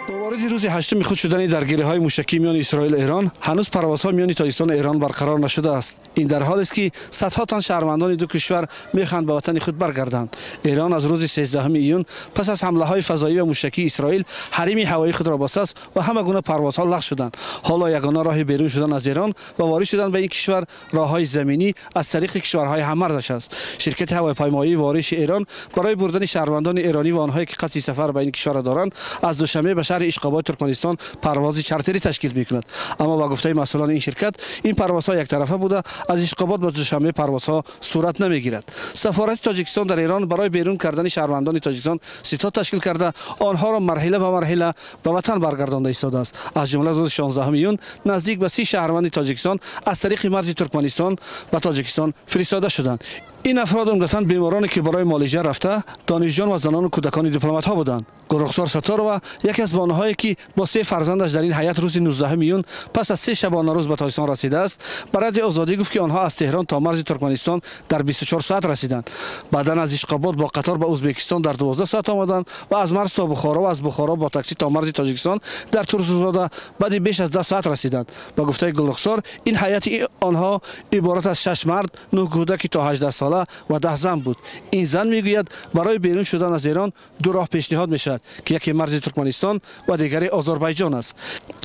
Бо вориди рӯзи ҳаштуми худ шудани даргириҳои мушакӣ миёни Исроил ва Эрон, ҳанӯз парвозҳо миёни Тоҷикистон ва Эрон барқарор нашудааст. Ин дар ҳолест, ки садҳо тан шаҳрвандони ду кишвар мехоҳанд ба ватани худ баргарданд. Эрон аз рӯзи 13 июн пас аз ҳамлаҳои фазоӣ ва мушакии Исроил ҳарими ҳавоии худро бастааст ва ҳама гуна парвозҳо лағв шуданд. Ҳоло ягона роҳи берун шудан аз Эрон ва ворид шудан ба ин кишвар роҳҳои заминӣ аз тариқи кишварҳои ҳаммарзаш аст. Ширкати ҳавопаймоии Вориши Эрон барои бурдани шаҳрвандони эронӣ ва онҳое, ки қасди сафар ба ин кишварро доранд, аз Душанбе ба шаҳри Ишқободи Туркманистон парвози чартерӣ ташкил мекунад. Аммо ба гуфтаи масъулони ин ширкат, ин парвозҳо яктарафа буда, аз Ишқобод ба Душанбе парвозҳо сурат намегирад. Сафорати Тоҷикистон дар Эрон барои берун кардани шаҳрвандони Тоҷикистон ситод ташкил карда, онҳоро марҳила ба марҳила ба ватан баргардонда истодааст. Аз ҷумла рӯзи 16 июн наздик ба 30 шаҳрванди Тоҷикистон аз тариқи марзи Туркманистон ба Тоҷикистон фиристода шуданд. Ин афрод умдатан бемороне, ки барои муолиҷа рафта, донишҷӯён ва занону кӯдакони дипломатҳо буданд. Гулрухсор Сатторова яке аз бонуҳое, ки бо се фарзандаш дар ин ҳайат рӯзи 19 июн пас аз 3 шабонарӯз ба Тоҷикистон расидааст, ба Радиои Озодӣ гуфт, ки онҳо аз Теҳрон то марзи Туркманистон дар 24 соат расиданд, баъдан аз Ишқобод бо қатор ба Ӯзбекистон дар 12 соат омаданд ва аз марз то Бухоро ва аз Бухоро бо такси то марзи Тоҷикистон дар Турсунзода баъди беш аз 10 соат расиданд. Ба гуфтаи Гулрухсор, ин ҳайати онҳо иборат аз шаш мард, нӯҳ кӯдаки то 18 сола ва 10 зан буд. Ин зан мегӯяд, барои берун шудан аз Эрон ду роҳ пешниҳод мешавад, ки яке марзи Туркманистон ва дигаре Озарбойҷон аст.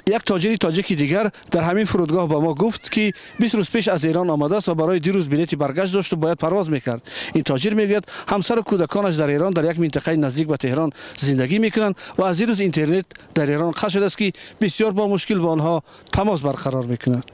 Як тоҷири тоҷики дигар дар ҳамин фурудгоҳ ба мо гуфт, ки 20 рӯз пеш аз Эрон омадааст ва барои дирӯз билети баргашт дошту бояд парвоз мекард. Ин тоҷир мегӯяд, ҳамсару кӯдаконаш дар Эрон дар як минтақаи наздик ба Теҳрон зиндагӣ мекунанд ва аз дирӯз интернет дар Эрон қатъ шудааст, ки бисёр бо мушкил бо онҳо тамос барқарор мекунад.